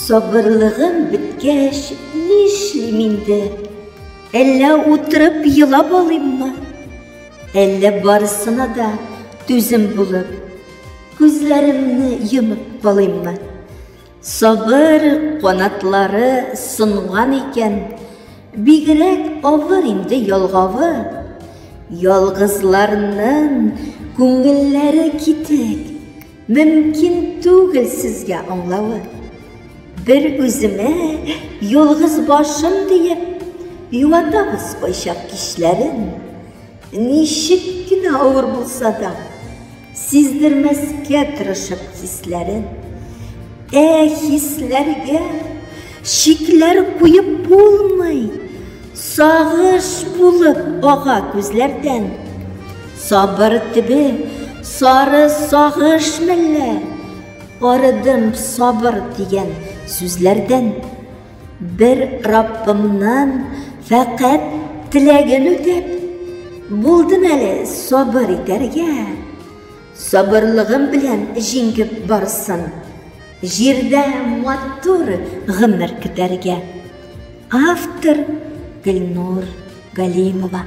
Сабырлыгым беткәч, нишлим инде? Әллә утырып елап алыйммы? Әллә барысына да түзем булып, күзләремне йомып калыйммы? Сабыр канатлары сынган икән, бигрәк авыр инде ялгавы. Ялгызларның күңелләре китек, мөмкин түгел сезгә аңлавы. Бер үземә ялгыз башым диеп, юатабыз кайчак кичләрен. Ничек кенә авыр булса да, Сиздермәскә тырышып хисләрен. Ә хисләргә чикләр куеп булмый. Сагыш булып ага күзләрдән. Сабыр төбе сары сагыш мәллә? Арыдым сабыр дигән сүзләрдән. Бер Раббымнан фәкать теләген үтәп, булдым әле сабыр итәргә. Сабырлыгым белән җиңеп барсын, җирдә матур гомер көтәргә. Автор Гөлнур Галимова.